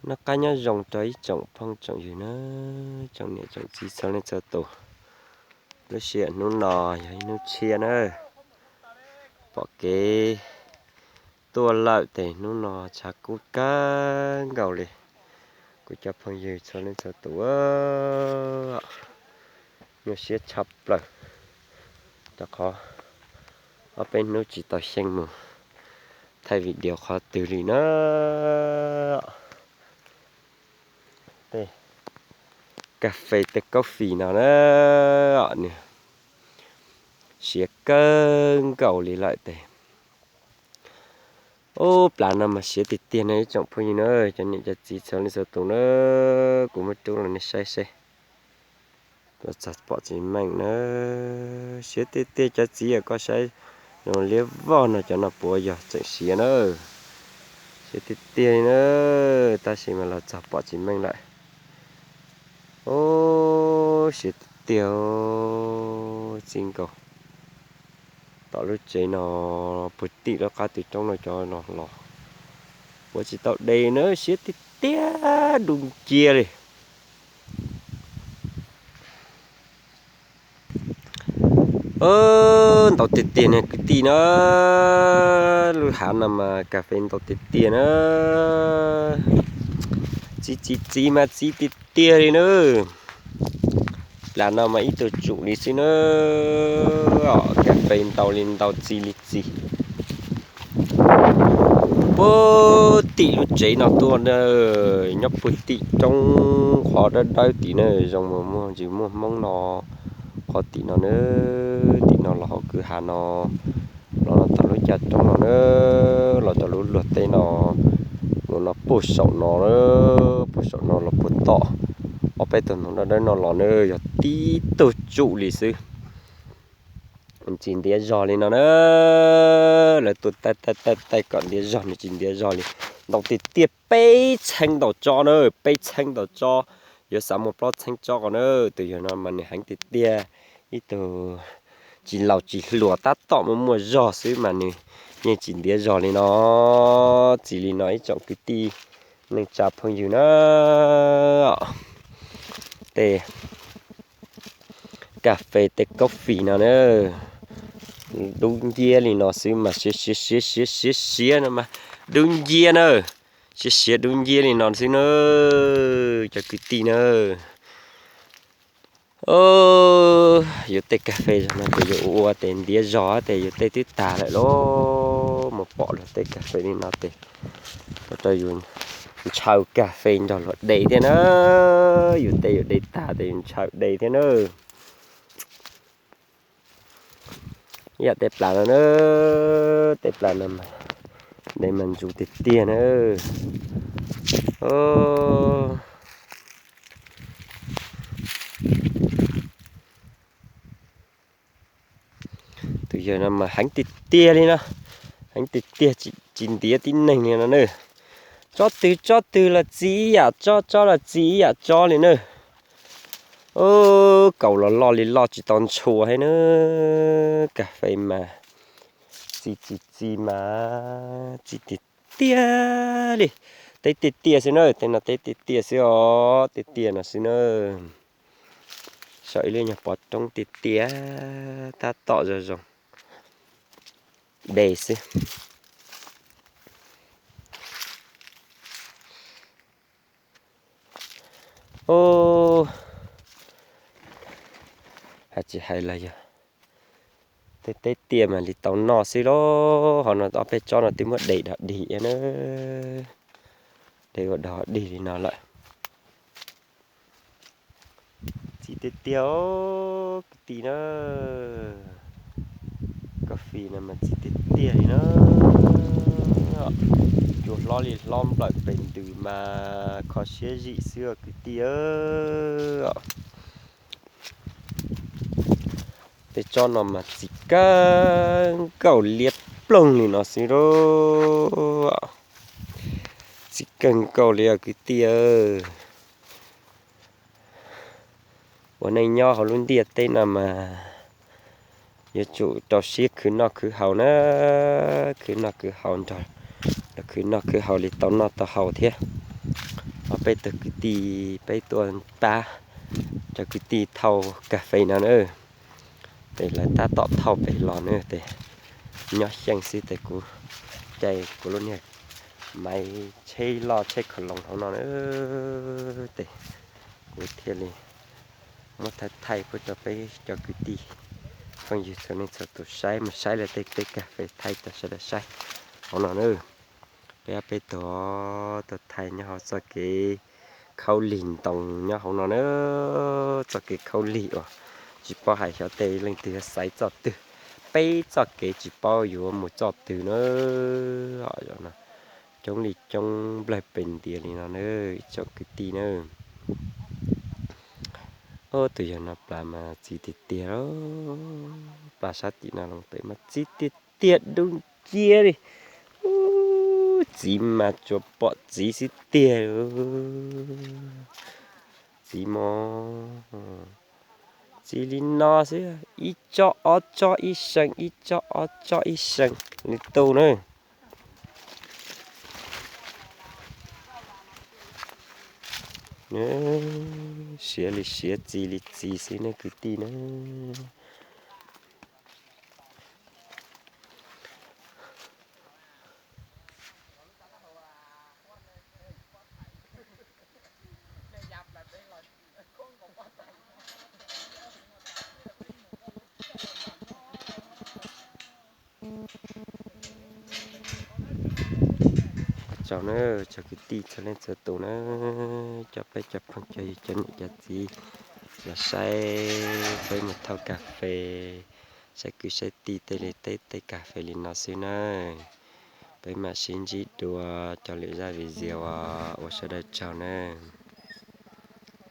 Noj qab nyob zoo rau ib tsoom phooj tsoom ywg na, tsoom niam tsoom txiv txhua leej txhua tus. Lub sij hawm hnub no yog ib hnub tshiab na, pom kev tuaj lawm ces hnub no tshav kub kawg nkaus li. Kuv cov phooj ywg txhua leej txhua tus, nyuaj siab tshaj plaws, rau qhov ob peb hnub tsis tau xyeej mus thaij video qhov twg li na. Tej kas fes tej coffee no na, nws siav kawg nkaus li lawm tes. Ub, plas no mas siav tiag tiag no ib tsoom phooj ywg na, cov niam cov txiv txhua leej txhua tus na, kuv muab rub los nej saib seb. Los txog pom tsis meej na, siav tiag tiag cov txiv, koj saib zoo liab vog no cov no puas yog tseem siav na. Siav tiag tiag li na, tab sis mas los txog pom tsis meej lawm. Ub, siav tiag tiag, txij nkaus tom lub tsev no puag tim lub qab tw roob no cov no los puav tsis tau de na, siav tiag tiag dub ncia li. Ntau tiag tiag ne kwv tij na, lub hav no mas kas fes ntau tiag tiag na, txiv txiv txiv mas txiv tiag tiag li na. Plas no mas ib tug tsum li xwb na, kas fes ntau li ntau txiv li txiv. Puag tim lub tsev no tuaj na, nyob puag tim roob qhov dawb dawb tim na, zoo mas muaj ntsis muaj hmoob no, qhov tim no na, tim no los hauv kwj ha no, los no tau lub caj roob no na, los rau lub luag teb no, mus no puag saum no, puag saum no los puag tom ob peb tug ntoo dawb dawb no los na, yog tib tug tsum li xwb. Tsis ntiav zog li no na, lawv tua taij taij taij taij kom ntiav zog nws tsis ntiav zog li. Ntau tiag tiag, peb txheeb ntaus tsob na, peb txheeb ntaus tsob, yuav xav muaj plaub txheeb tsob ko na. Tus yawg no mas nws heev tiag tiag, ib tug tsis laus tsis hluas tab tom muaj muaj zog xwb mas nws yeej tsis ntiav zog li no. Txiv li no ib tsoom kwv tij neej tsa phooj ywg na, tej kas fes tej coffee no na, dub nciab li no xwb mas siav siav siav siav siav siav no mas dub nciab na, siav siav dub nciab li no xwb na, cov kwv tij na. Yus tej kas fes zog no ces yus ua ua tes ntiav zog tes yus tej twb tag lawm lauj, mus pom luag tej kas fes li no tes ua rau yus ntshaw kas fes nrog luag de thiab na, yus tej yus de tag tes yus ntshaw de thiab na. Ib yam tej plas no na, tej plas no mas de mas ntxuv tiag tiag na. Tus yawg no mas heev tiag tiag li no, heev tiag tiag, tsis ntiav tib neeg li no na. Tsob twg tsob twg los txi ib yam tsob, tsob los txi ib yam tsob li na. Kaus los loj li loj tsis tau ntshua thiab na. Kas fes mas txi txi txi mas txi tiag tiag li. Teb tiag tiag xwb na, tej no teb tiag tiag xwb os, tiag tiag no xwb na. Saum ib lub nyuag pov roob tiag tiag, tab tom zoo zoo de xwb. Hais tsis hais los yog tej teb tiag mas li tau noj xwb lauj. Ho no ob peb tsob no twb muab de dog dig na, de ua dog dig li no lawm. Txi tiag tiag kwv tij na. Coffee no mas txi tiag tiag li na. Cua hlob li hlob nplawm pes ntws mas kho siab zim xwb kwv tij. Tej tsob no mas txi kawg nkaus liab ploog li no xwb lauj. Txi kawg nkaus li os kwv tij. Ua neej nyob hauv lub ntiaj teb no mas yuav tsum rau siab khwv noj khwv haus na, khwv noj khwv haus nrog, khwv noj khwv haus li tau noj tau haus thiab. peb tug kwv tij peb tuaj pab cov kwv tij thauj kas fes no na. Ces lawv tab tom thauj pem los na, ces nyob xyeej xwb ces kuv caij kuv lub niag maiv tsheb loj tsheb khaus loos hauv no na, ces kuv thiaj li muab thaij thaij pub rau peb cov kwv tij phooj ywg txhua leej txhua tus saib, mus saib lawv tej teb kas fes thaij rau sawv daws saib hauv no na. Peb ob peb tug tuaj thaij nyob hauv txoj kev khaub lig ntoo nyob hauv no na, txoj kev khaub lig uas tsis paub hais xyov tej leej twg yuav xaiv txoj twg, peb txoj kev tsis paub yuav mus txoj twg na. Coob li coob nplawg pes ntias li no na, ib tsoom kwv tij na. Ub, tus yawg no plas mas txiv tiag tiag, plas sab tim no los pem mas txiv tiag tiag dub nciab li. Ub, txiv mas tsuas pom txiv xwb tiag. Txiv mos, txiv li no xwb, ib tsob ob tsob ib seem, ib tsob ob tsob ib seem li tus na. Siav li siav, txi li txi xwb nej kwv tij na. Ua tsaug na, tsoom kwv tij txhua leej txhua tus na, cov peb cov phooj cov ywg cov niam cov txiv los saib peb mus thauj kas fes, saib kwv saib tij tej li teb tej kas fes li no xwb na. Peb mam sib ntsib dua cov lwm zaj video, ua sawv daws tsaug na.